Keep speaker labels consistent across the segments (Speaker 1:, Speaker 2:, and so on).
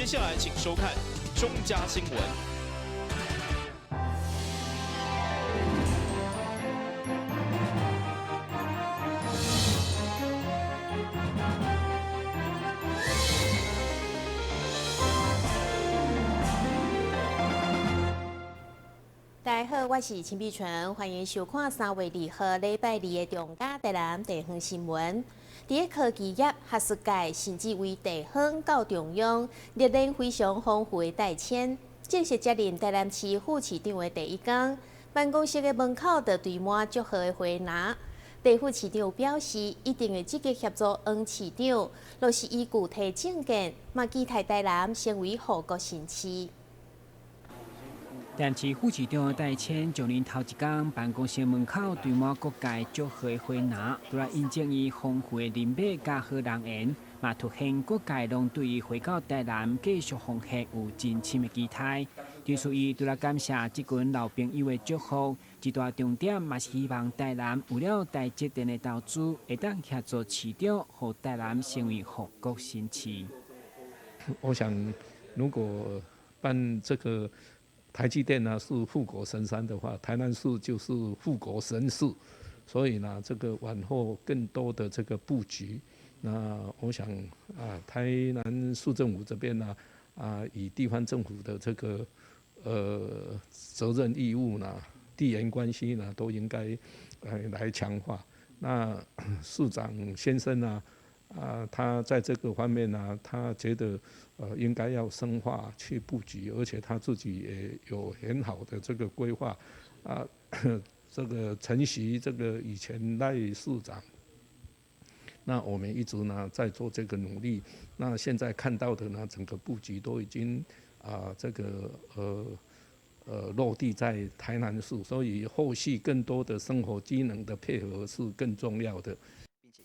Speaker 1: 接下來請收看中嘉新聞。
Speaker 2: 大家好，我是陳碧純，歡迎收看3月2號禮拜二的中嘉台南地方新聞。佇科技業、學術界，甚至為地方到中央，歷練非常豐富的戴謙，正式接任台南市副市長的第一工，辦公室的門口就堆滿祝賀的花籃。戴副市長表示，一定會積極協助黃市長，落實伊具體政見，嘛期待台南成為護國神市。
Speaker 3: 台南市副市長戴謙上任頭一工，辦公室門口堆滿各界祝賀的花籃，除了印證伊豐富的人脈佮好人緣，嘛凸顯各界攏對伊回到台南繼續奉獻有真深的期待。對此，伊除了感謝這群老朋友的祝福，一大重點嘛是希望台南有了台積電的投資，會當協助市長，予台南成為護國神市。
Speaker 4: 我想，如果辦這個台積電呢是護國神山的話，台南市就是護國神市，所以呢，這個往後更多的這個布局，那我想啊，台南市政府這邊呢，啊，以地方政府的這個責任義務呢，地緣關係呢，都應該來強化。那市長先生呢，啊，他在這個方面呢，他覺得應該要深化去布局，而且他自己也有很好的這個規劃。啊，這個承襲這個以前賴市長，那我們一直呢在做這個努力。那現在看到的呢，整個布局都已經啊，這個落地在台南市，所以後續更多的生活機能的配合是更重要的。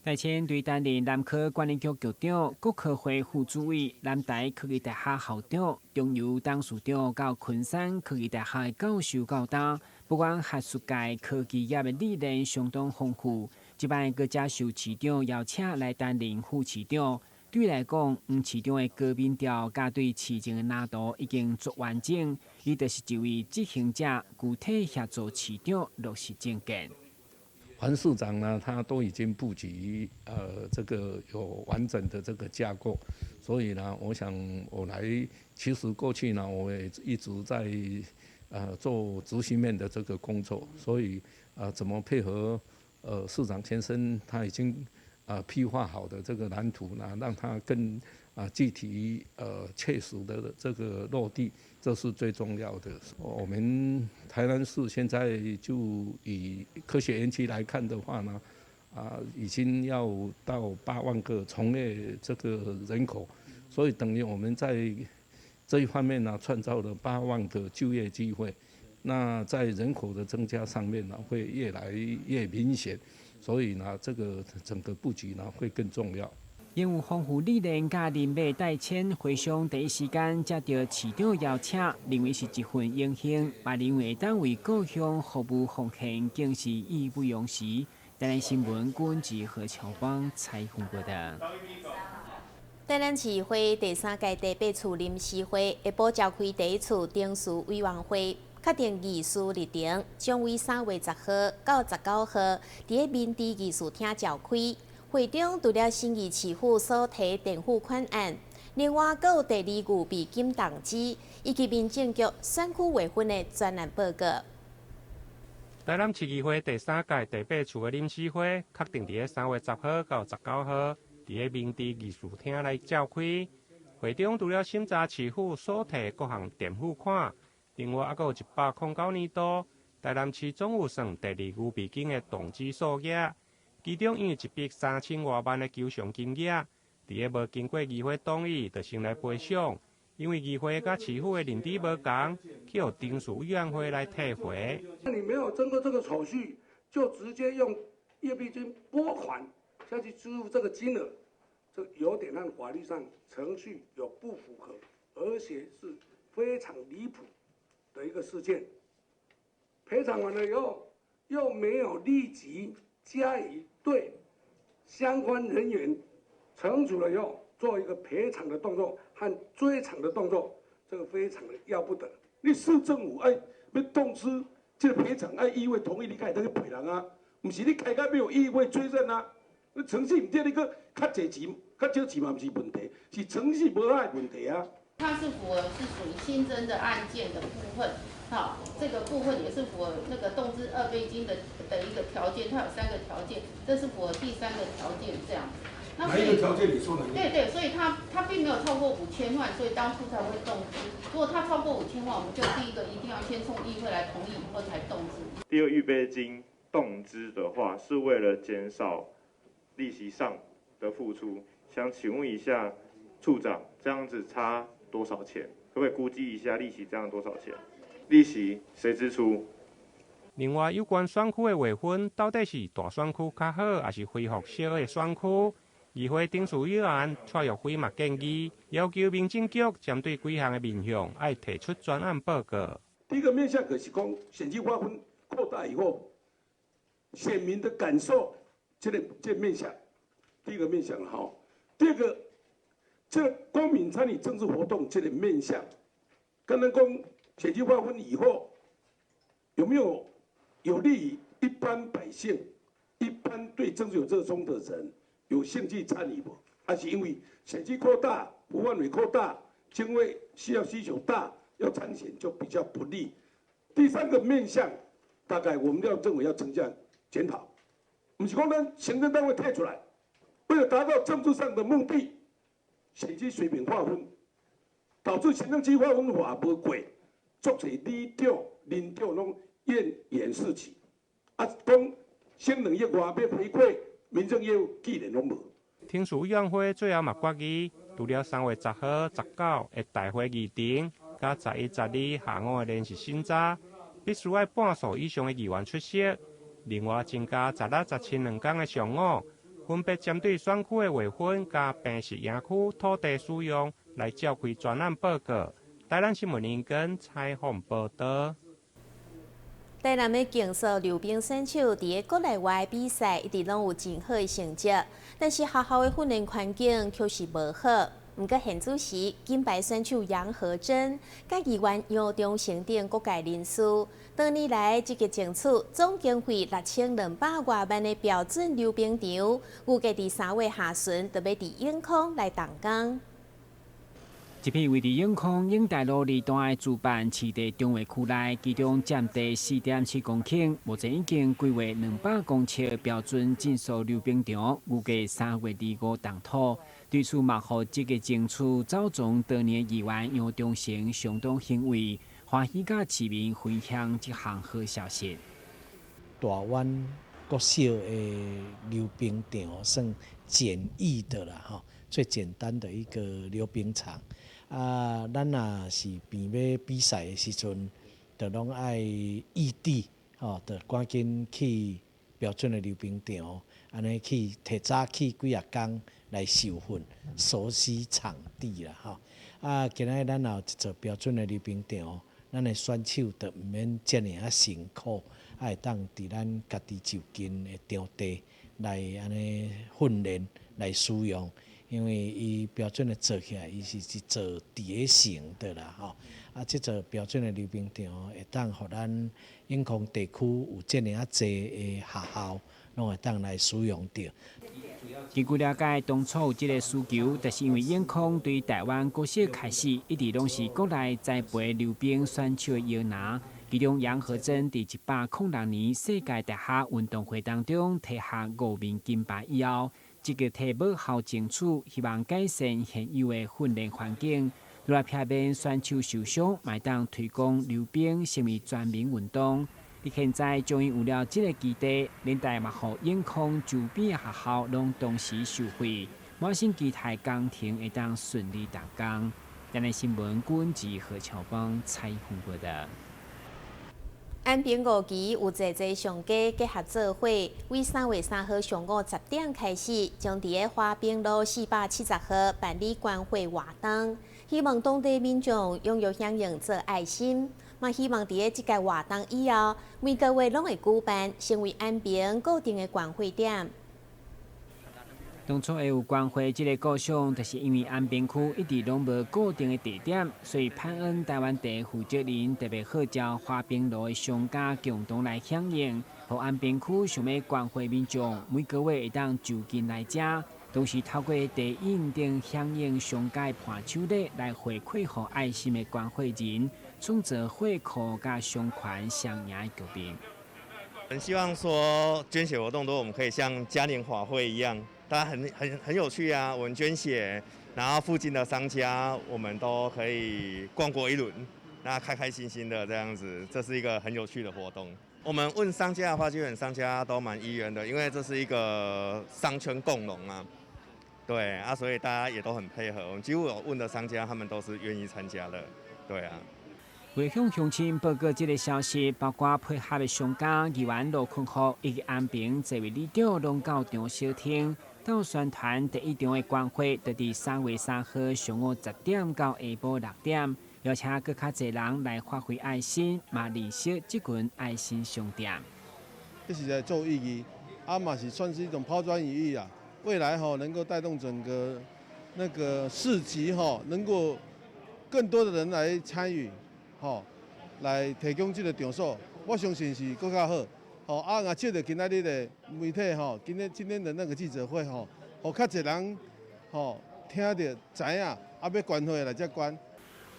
Speaker 3: 戴謙對擔任南科管理局局長、國科會副主委、南台科技大學校長、中油董事長，到昆山科技大學的教授到今，不管學術界、科技業的歷練相當豐富。這擺閣接受市長邀請來擔任副市長，對伊來講，黃市長的高民調佮對市政的藍圖已經足完整，伊就是一位執行者，具體協助市長落實政見。
Speaker 4: 黃市長呢，他都已經布局，這個有完整的這個架構，所以呢，我想我來，其實過去呢，我也一直在，做執行面的這個工作，所以，怎麼配合，市長先生他已經，規劃好的這個藍圖呢，讓他更具體，切實的這個落地，這是最重要的。我們台南市現在就以科學園區來看的話呢，啊，已經要到8萬個從業這個人口，所以等於我們在這一方面呢，創造了8萬個就業機會。那在人口的增加上面呢，會越來越明顯，所以呢，這個整個布局呢會更重要。
Speaker 3: 擁有豐富歷練佮人脈戴謙回鄉第一時間接到市長邀請，認為是一份榮幸，嘛認為會當為故鄉服務奉獻，更是義不容辭。台南新聞郭志何喬邦採訪報導。
Speaker 2: 台南市會第三屆第八次臨時會下晡召開第一次定事委員會，確定議事日程，將於3月10號到19號，佇咧民治議事廳召開。會中除了審議市府所提墊付款案，另外閣有第二預備金動支以及民政局選區劃分的專案報告。
Speaker 5: 台南市議會第三屆第八次的臨時會，確定佇咧3月10號到19號，佇咧民治議事廳來召開。會中除了審查市府所提各項墊付款，另外猶閣有109年度台南市總預算第二預備金的動支數額。其中因為一筆3000外萬的求償金額，佇咧無經過議會同意，就先來賠償。因為議會佮市府的認知無仝，去予程序委員會來退回。
Speaker 6: 那你沒有經過這個手續，就直接用預備金撥款下去支付這個金額，這有點讓法律上程序有不符合，而且是非常離譜的一個事件。賠償完了以後，又沒有立即加以對相關人員懲處了以後，做一個賠償的動作和追償的動作，這個非常的要不得。
Speaker 7: 你市政府愛欲動資，這個賠償愛議會同意，你才會當去賠人啊？毋是你開到沒有議會追認啊？你程序毋對，你閣較濟錢、較少錢嘛毋是問題，是程序無愛問題啊。
Speaker 8: 它是符合是屬於新增的案件的部分，好，這個部分也是符合那個動支二備金的一個條件，它有三個條件，這是符合第三個條件這樣子。
Speaker 7: 哪一個條件你說哪一個？
Speaker 8: 對對，所以它並沒有超過5000萬，所以當初才會動支。如果它超過五千萬，我們就第一個一定要先從議會來同意以後才動支。
Speaker 9: 第二預備金動支的話，是為了減少利息上的付出。想請問一下處長，這樣子差多少錢？可不可以估計一下利息這樣多少錢？利息誰支出？
Speaker 5: 另外，有關選區的劃分，到底是大選區較好，還是恢復小的選區？議會丁書議員蔡玉輝嘛建議，要求民政局針對幾項的面向，愛提出專案報告。
Speaker 7: 第一個面向可是講選區劃分擴大以後，選民的感受，這個面向，第一個面向哈。第二個，這個公民參與政治活動這個面向，剛剛講選區劃分以後，有沒有有利於一般百姓、一般對政治有熱衷的人有興趣參與無？還是因為選區擴大、範圍擴大，經費需要需求大，要參選就比較不利。第三個面向，大概我們要認為要增加檢討，毋是講咱行政單位退出來，為了達到政治上的目的，選區隨便劃分，導致行政區劃分法無過，足濟里長、鄰長攏怨言四起。啊，講省兩億外欲回饋民政業務，既然攏無。
Speaker 5: 聽事委員會最後嘛決議，除了3月10號、19的大會議程，佮11、12下午的聯席審查，必須愛半數以上的議員出席。另外增加16、17兩工的上午，分別針對選區的劃分佮坪石營區土地使用來召開專案報告。台南新聞林根採訪報道。
Speaker 2: 台南的競速溜冰選手佇個國內外比賽一直攏有真好的成績，但是學校的訓練環境卻是無好。毋過現此時，金牌選手楊和珍、佮議員楊忠成等各界人士，多年來積極爭取總經費6200外萬的標準溜冰場，預計佇3月下旬就欲佇永康來動工。
Speaker 3: 這片位佇永康永大路二段的主辦市地中華區內，其中佔地4.7公頃，目前已經規劃200公尺標準競速溜冰場，預計3月25動土。對此嘛，予積極爭取走總多年議員楊忠成相當欣慰，歡喜佮市民分享這項好消息。
Speaker 10: 大灣國小的溜冰場算簡易的啦，吼，最簡單的一個溜冰場。啊，咱若是邊欲比賽的時陣，就攏愛異地，吼，就趕緊去標準的溜冰場，按呢去提早去幾仔工來受訓，熟悉場地啦，吼。啊，今仔日咱若有一座標準的溜冰場，咱的選手就毋免遮爾仔辛苦，啊會當佇咱家己就近的場地來按呢訓練來使用。因為伊標準的做起來，伊是一座疊型的啦，吼。啊，這座標準的溜冰場會當予咱永康地區有遮爾仔濟的學校，攏會當來使用著。
Speaker 3: 根據了解，當初有這個需求，就是因為永康對台灣國小開始，一直攏是國內栽培溜冰選手的搖籃。其中楊和珍佇106年世界大學運動會當中提下五面金牌以後，積極替母校爭取，希望改善現有的訓練環境，來避免選手受傷，嘛會當推廣溜冰成為全民運動。佇現在終於有了這個基地，連帶嘛予永康周邊的學校攏同時受惠，滿心期待工程會當順利動工。台南新聞郭志何喬邦採訪報導。
Speaker 2: 安平五期有濟濟商家結合做伙，為3月3號上午10點開始，將佇个華平路470號辦理關懷活動，希望當地民眾踴躍響應做愛心，嘛希望佇个這個活動以後，每個月攏會舉辦，成為安平固定的關懷點。
Speaker 3: 當初會有關懷這个構想，就是因為安平區一直攏無固定的地點，所以潘恩台灣地負責人特別號召華平路的商家共同來響應，予安平區想欲關懷民眾，每個月會當就近來遮，同時透過地印等響應商家的伴手禮來回饋予愛心的關懷人，創造貨庫佮商圈雙贏的局面。
Speaker 11: 很希望說捐血活動都我們可以像嘉年華會一樣。大家很有趣啊！我們捐血，然後附近的商家我們都可以逛過一輪，那開開心心的這樣子，這是一個很有趣的活動。我們問商家的話，基本商家都蠻意願的，因為這是一個商圈共榮啊。對啊，所以大家也都很配合。我們幾乎有問的商家，他們都是願意參加的。對啊。
Speaker 3: 為向鄉親報告這个消息，包括配合的商家、議員羅坤福以及安平這位里長，攏到場相聽。到宣傳第一場的關懷，就佇3月3號上午10點到下晡6點，邀請閣較濟人來發揮愛心，嘛認識這群愛心商店。
Speaker 12: 這是在做意義，啊嘛是算是一種拋磚引玉啊。未來吼能夠帶動整個那個市集吼，能夠更多的人來參與，吼來提供這個場所，我相信是閣較好。吼啊！若借著今仔日的媒體吼，今天的那個記者會吼，予較濟人吼聽著知影，啊欲捐貨來遮捐。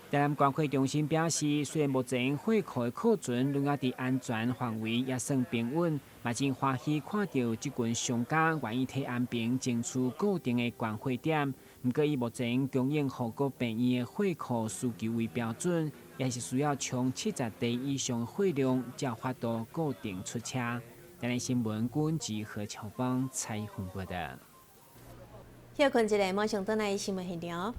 Speaker 3: 台南關懷中心表示，雖然目前貨庫的庫存攏猶佇安全範圍，也算平穩，嘛真歡喜看著這群商家願意替安平爭取固定的捐貨點。毋過，以目前供應予各病院的貨庫需求為標準，也是需要衝70袋以上貨量，才有法度固定出車。台南新聞郭文何巧芳採訪報導。
Speaker 2: 歇睏一下，馬上轉來新聞現場。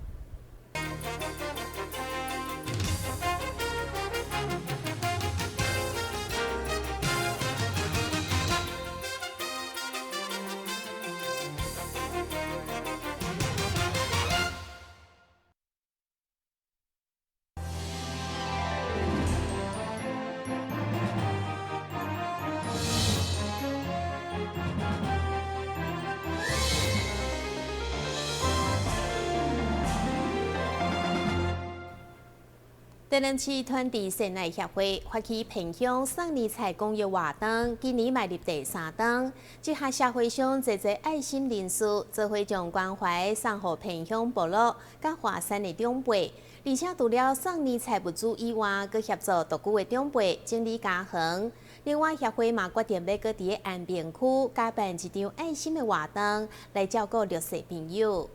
Speaker 2: 台南市團體善愛協會發起偏鄉送年菜公益活動，今年邁入第三檔。這下社會上濟濟愛心人士，做伙將關懷送予偏鄉部落佮華山的長輩。而且除了送年菜物資以外，閣協助獨居的長輩整理家園。另外，協會嘛決定欲閣佇安平區加辦一場愛心的活動，來照顧弱勢朋友。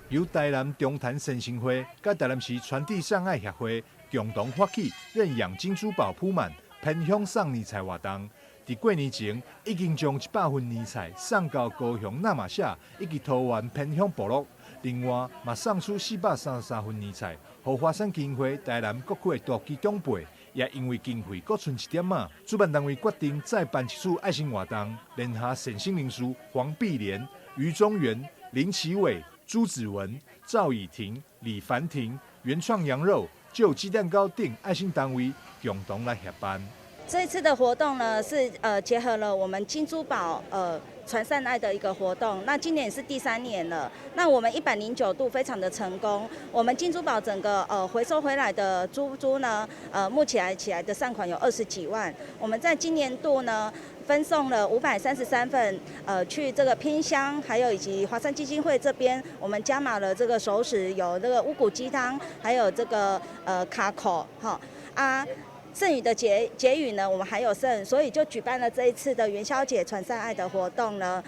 Speaker 13: 由台南中壇善心會佮台南市傳遞善愛協會共同發起認養金珠寶鋪滿偏鄉送年菜活動，佇過年前已經將100份年菜送到高雄那瑪夏以及桃園偏鄉部落，另外嘛送出433份年菜，予華山基金會台南各區的獨居長輩，也因為經費閣賰一點仔，主辦單位決定再辦一次愛心活動，聯合善心人士黃碧蓮、余中元、林奇偉、朱子文、趙以婷、李凡婷、原創羊肉、舊雞蛋糕等愛心單位共同來協辦。
Speaker 14: 這次的活動呢，是結合了我們金珠寶傳善愛的一個活動。那今年也是第3年了。那我們109度非常的成功。我們金珠寶整個回收回來的珠珠呢，募起來的善款有20幾萬。我們在今年度呢，分送了533份，去這個偏鄉，還有以及華山基金會這邊，我們加碼了這個熟食，有這個烏骨雞湯，還有這個卡口，哈啊。剩餘的結餘呢，我們還有剩，所以就舉辦了這一次的元宵節傳善愛的活動呢，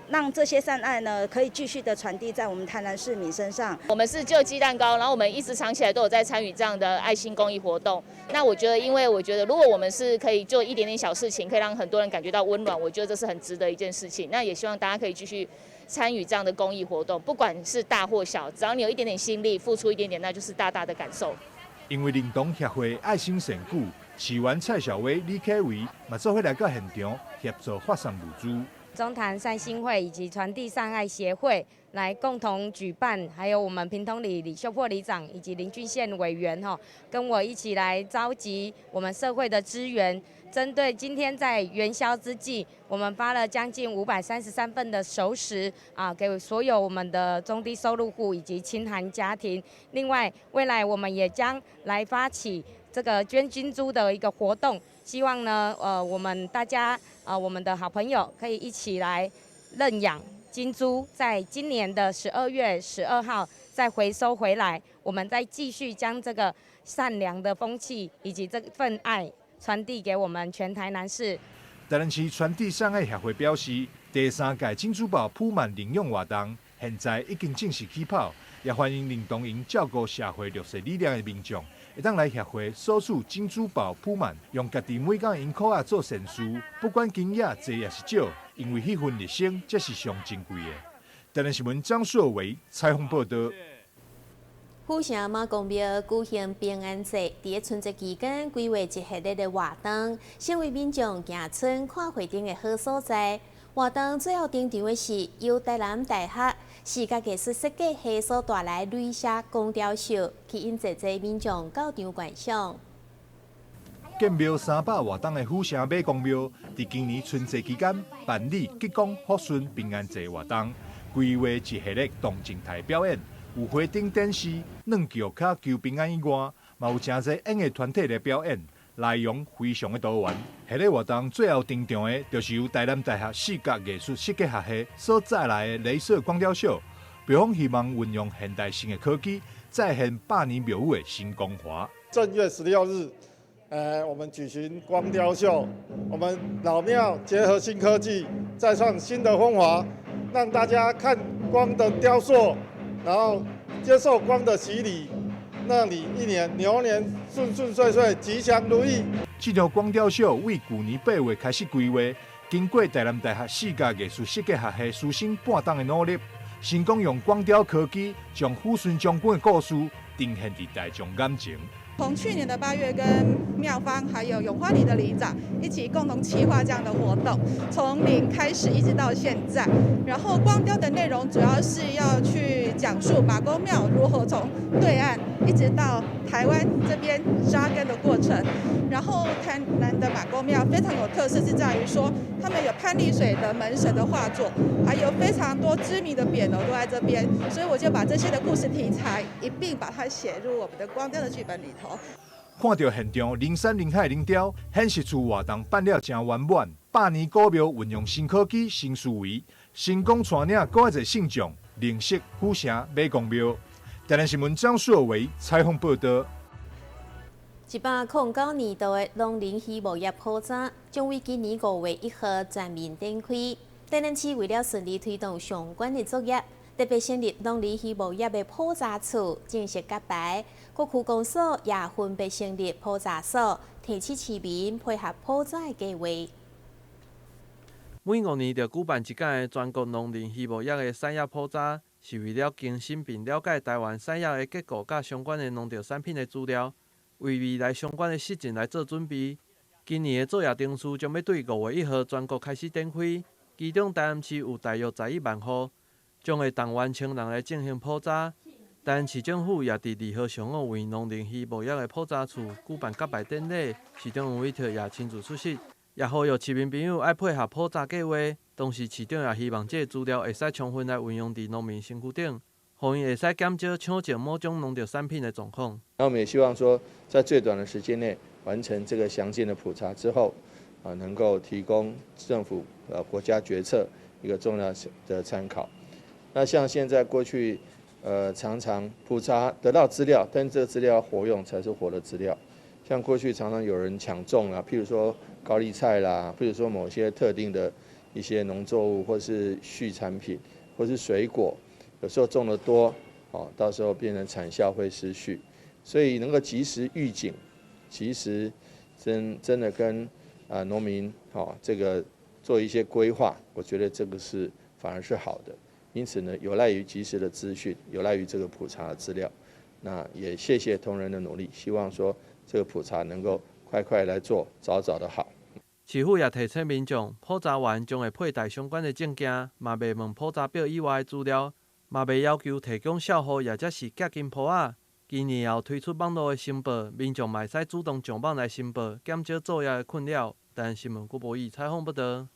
Speaker 14: 讓這些善愛呢可以繼續的傳遞在我們台南市民身上。
Speaker 8: 我們是舊雞蛋糕，然後我們一直長期來都有在參與這樣的愛心公益活動。那我覺得，因為我覺得如果我們是可以做一點點小事情，可以讓很多人感覺到溫暖，我覺得這是很值得一件事情。那也希望大家可以繼續參與這樣的公益活動，不管是大或小，只要你有一點點心力，付出一點點，那就是大大的感受。
Speaker 13: 因為認同協會愛心善舉，市員蔡小薇、李啟維嘛做伙來到現場協助發送物資。
Speaker 15: 中潭善心會以及傳遞善愛協會來共同舉辦，還有我們屏東里李秀珀里長以及林俊憲委員吼，跟我一起來召集我們社會的資源，針對今天在元宵之際，我們發了將近533份的熟食啊，給所有我們的中低收入戶以及清寒家庭。另外，未來我們也將來發起這個捐金豬的一個活動，希望呢，我們大家啊，我們的好朋友可以一起來認養金豬，在今年的12月12號再回收回來，我們再繼續將這個善良的風氣以及這份愛傳遞給我們全台南市。
Speaker 13: 台南市傳遞善愛協會表示，第三屆金珠寶撲滿領養活動，現在已經正式起跑，也歡迎認同𪜶照顧社會弱勢力量的民眾，會當來協會索取金珠寶撲滿，用家己每工銀箍仔做善事，不管金額濟抑是少，因為彼份熱心才是上珍貴的。台南新聞張碩偉採訪報道。
Speaker 2: 府城媽公廟舉行平安祭，佇咧春節期間規劃一系列的活動，成為民眾行村看會燈的好所在。活動最後登場的是由台南大學視覺藝術設計系所帶來鐳射光雕秀，吸引濟濟民眾到場觀賞。
Speaker 13: 建廟300外冬的府城媽公廟，佇今年春節期間辦理吉光福順平安祭活動，規劃一系列動靜態表演，有花燈展示、軟轎跤求平安以外，嘛有誠濟演藝團體來表演，內容非常的多元。系列活動最後登場的，就是由台南大學視覺藝術設計學系所帶來的鐳射光雕秀，廟方希望運用現代性的科技，再現百年廟宇的新光華。
Speaker 16: 正月16日，我們舉行光雕秀，我們老廟結合新科技，再創新的風華，讓大家看光的雕塑，然後接受光的洗禮，讓你一年牛年順順遂遂，吉祥如意。
Speaker 13: 這場光雕秀為舊年8月開始規劃，經過台南大學視覺藝術設計學系師生半冬的努力，成功用光雕科技將撫順將軍的故事呈現佇大眾眼前。
Speaker 17: 從去年的8月，跟廟方還有永花里的里長一起共同企劃這樣的活動，從零開始一直到現在。然後光雕的內容主要是要去講述媽公廟如何從對岸一直到台灣這邊紮根的過程。然後台南的媽公廟非常有特色，是在於說他們有潘麗水的門神的畫作，還有非常多知名的匾額都在這邊，所以我就把這些的故事題材一併把它寫入我們的光雕的劇本裡頭。
Speaker 13: 看著現場人山人海人潮，顯示出活動辦了誠圓滿。百年古廟運用新科技、新思維，成功帶領閣較濟信眾認識府城媽公廟。台南新聞張碩偉採訪報道。
Speaker 2: 109年度的農林漁牧業普查將於今年5月1號全面展開。台南市為了順利推動相關的作業，特別成立農林漁牧業的普查處，正式揭牌。各區公所也分別成立普查所，提醒市民配合普查的計劃。
Speaker 18: 每5年著舉辦一擺的全國農林漁牧業的產業普查，是為了更新並了解台灣產業的結構佮相關的農特產品的資料，為未來相關的施政來做準備。今年的作業程序將欲對5月1號全國開始展開，其中台南市有大約11萬戶，將會動員千人來進行普查。台南市政府也佇2號上午為農林漁牧業的普查處舉辦揭牌典禮，市長黃偉哲也親自出席，也呼籲市民朋友愛配合普查計劃。同時，市長也希望這个資料會使充分來運用佇農民身軀頂，予𪜶會使減少搶種某種農特產品的狀況。
Speaker 19: 那我們也希望說，在最短的時間內完成這個詳盡的普查之後，能夠提供政府國家決策一個重要的參考。那像現在過去，常常普查得到資料，但這個資料活用才是活的資料。像過去常常有人搶種啦，譬如說高麗菜啦，譬如說某些特定的一些農作物或是畜產品，或是水果，有時候種得多，哦，到時候變成產銷會失序。所以能夠及時預警，及時真真的跟農民哦這個做一些規劃，我覺得這個是反而是好的。因此呢，有賴於及時的資訊，有賴於這個普查的資料。那也謝謝同仁的努力，希望說這個普查能夠快快來做，早早的好。
Speaker 18: 市府也提醒民众，普查员将会佩戴相关的证件，嘛袂问普查表以外的资料，嘛袂要求提供账户，也者是寄金簿仔。今年也有推出网路的申报，民众嘛会使主动上网来申报，减少作业的困扰。但新闻郭博义采访报道。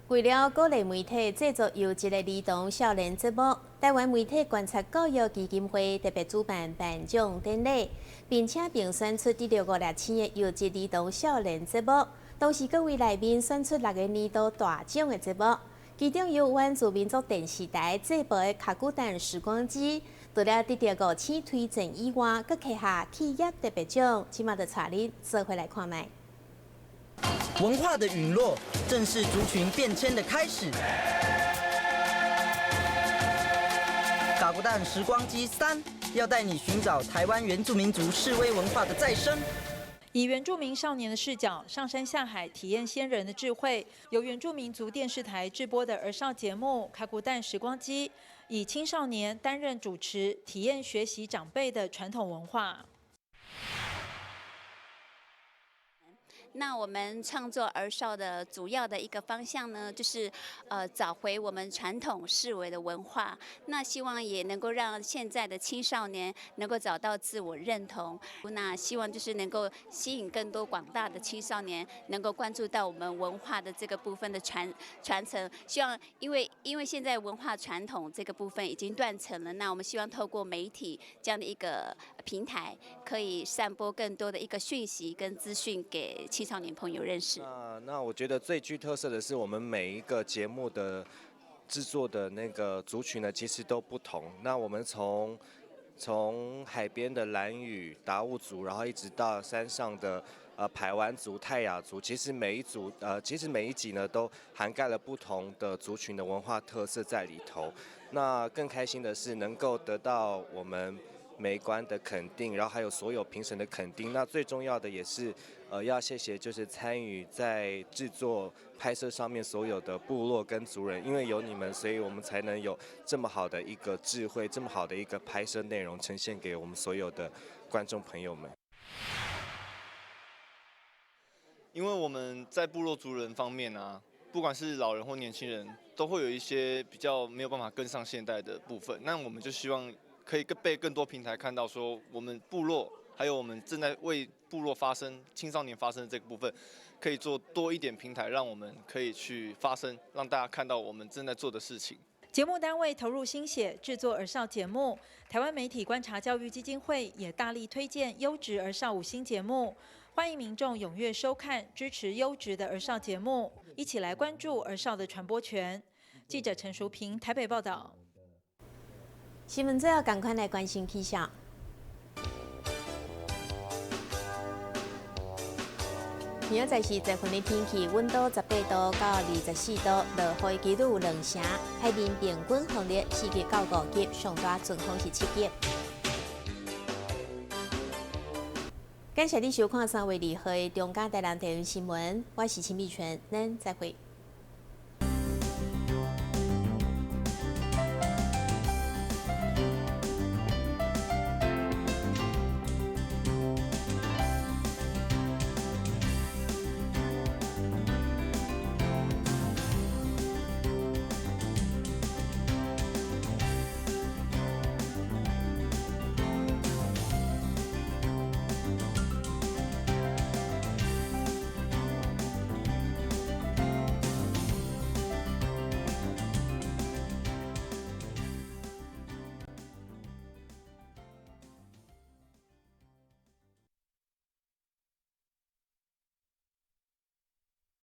Speaker 2: 为了鼓励媒体制作优质的儿童少年节目，台湾媒体观察教育基金会特别主办颁奖典礼，并且评选出得到五粒星的优质儿童少年节目，同时阁为内面选出六个年度大奖的节目，其中由原住民族电视台制播的《卡古蛋时光机》，除了得到五星推荐以外，阁摕下企业特别奖。这马就带恁做伙来看觅。
Speaker 20: 文化的陨落，正是族群变迁的开始。嘎咕蛋时光机3要带你寻找台湾原住民族式微文化的再生。
Speaker 21: 以原住民少年的视角，上山下海，体验先人的智慧。由原住民族电视台制播的儿少节目《卡古蛋时光机》，以青少年担任主持，体验学习长辈的传统文化。
Speaker 22: 那我们创作儿少的主要的一个方向呢，就是找回我们传统式微的文化。那希望也能够让现在的青少年能够找到自我认同。那希望就是能够吸引更多广大的青少年能够关注到我们文化的这个部分的传承。希望因为现在文化传统这个部分已经断层了，那我们希望透过媒体这样的一个平台，可以散播更多的一个讯息跟资讯给青少年朋友认识。
Speaker 23: 那我觉得最具特色的是，我们每一个节目的制作的那个族群呢，其实都不同。那我们从海边的兰屿达悟族，然后一直到山上的排湾族、泰雅族，其实每一组其实每一集呢，都涵盖了不同的族群的文化特色在里头。那更开心的是，能够得到我们媒观的肯定，然后还有所有评审的肯定。那最重要的也是，要谢谢就是参与在制作拍摄上面所有的部落跟族人，因为有你们，所以我们才能有这么好的一个智慧，这么好的一个拍摄内容呈现给我们所有的观众朋友们。
Speaker 24: 因为我们在部落族人方面啊，不管是老人或年轻人，都会有一些比较没有办法跟上现代的部分。那我们就希望可以被更多平台看到，说我们部落还有我们正在为部落发声、青少年发声的这个部分，可以做多一点平台，让我们可以去发声，让大家看到我们正在做的事情。
Speaker 21: 节目单位投入心血制作儿少节目，台湾媒体观察教育基金会也大力推荐优质儿少5星节目，欢迎民众踊跃收看，支持优质的儿少节目，一起来关注儿少的传播权。记者陈淑萍台北报道。
Speaker 2: 新闻最后，赶快来关心气象。明仔载是十分的天气，温度18度到24度，落雨几率有2成，海面平均风力4级到5级，上大阵风是7级。感谢你收看3月2号的中嘉台南地方新闻，我是陈美泉，咱再会。